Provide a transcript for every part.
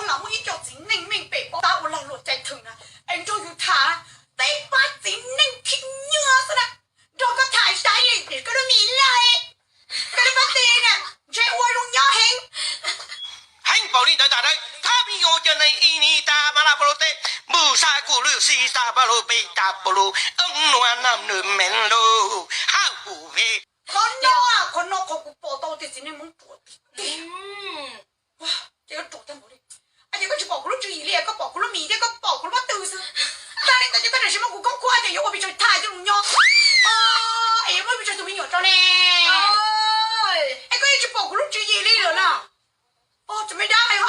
Los muaj ib co txiv neej meej pem paub tab ua lag luam cais theem na, es nrog yus tham, peb pab txiv neej khib nyiab xwb na, nrog koj tham tsis tas li, koj lub mis laj, koj lub pab tij na, ntshe ua zoo nyob heev. Heev npaum li ntawd tas, thab pib yus cov neeg ib ni tas mas laj pab lub teb, npug sab kuj lwj xib sab pab lub peb tas pab lub, eeb nuav nam nws mev lug hab pum ve. Qhov no, qhov no qhov kuv pom tau tias txiv neej Hmoob ruam tiag. Ces yuav ruam tag npaum li. Ces koj tsis pom kuv lub tswv yim li, koj pom kuv lub mis thiab koj pom kuv lub pob tw xwb. Tag li ntawd ces koj tseem siv muab kuv khoob khuab ces yuav ua pes tsawg tham coj mus nyob, es yuav muab pes tsawg tus me nyuam rau ne. Es koj yeej tsis pom kuv lub tswv yim li lawm na. Tseem me dab hais,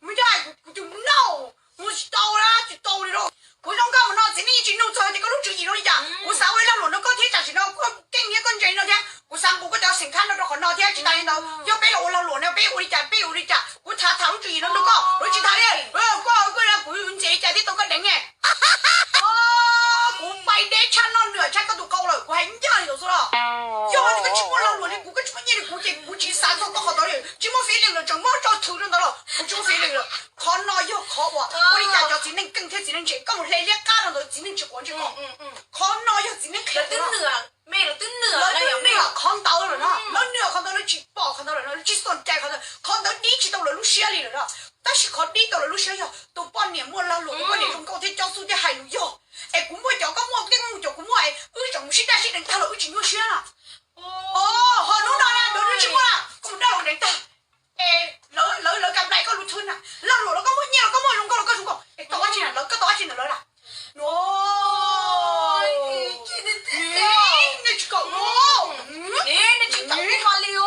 me dab hais, kuv tus noj, mus tsis tau na, tsis tau li lauj. Kuv zoo nkauj mus no txiv neej yeej tsis nug txog tias koj lub tswv yim zoo li cas. Kuv xav ua lag luam nrog koj thiab, tam sim no koj keej thiab koj ntse no thiab, kuv xav nqus koj cov xeem khab no rau qhov no thiab. Tsis tas li ntawd, yog peb los ua lag luam no peb ua li cas peb ua li cas, kuv tham tham lub tswv yim no nrog koj, lawv tsis tham li. Koj, koj, kuv ntse li cas thiaj tau koj deev ne. Kuv pais deb tshaj noj nws tshaj koj tus qau lawm, kuv hais ncaj li ntawd xwb los. Yog tias koj tsis muaj lag luam li kuv, koj tsis muaj nyiaj li kuv ces kuv tsis xav txog koj qhov ntawd li, tsis muaj feeling lawm, tseem muab tso thwm rau ntawd los kuv tsis muaj feeling lawm. Qhov no yog qhov uas ua li cas cov txiv neej keej thiab txiv neej ntse koj mus hle liab qab rau ntawd, txiv neej tsis quav ntsej koj. Qhov no yog txiv neej qhia, lawv twb nws qhov ntawd lawm no, lawv nws qhov ntawd, lawv tsis pom qhov ntawd lawm no, lawv tsis xuam cai qhov ntawd, qhov ntawd dib tsis tau lawv lub siab li lawm no. Tab sis qhov dib tau lawv lub siab yog tus poj niam muaj lag luam, tus poj niam zoo nkauj thiab cob xub thiab hais lus yog, es kuv muaj cov koj muaj, koj muaj cov kuv muaj, es wb tseem mus sib daj sib deev tag los wb tsis nyuaj siab na. Ho hnub no na, hnub no tsis muaj, koj mus daj los deev tag, es lawv, lawv kam nplais koj lub thwb na. Lag luam los koj muaj, nyiaj los koj muaj, zoo nkauj los koj zoo nkauj, es tau dab tsi na, lawv, koj tau dab tsi ntawm lawv na? Nej tsis kam, nej tsis kam li os.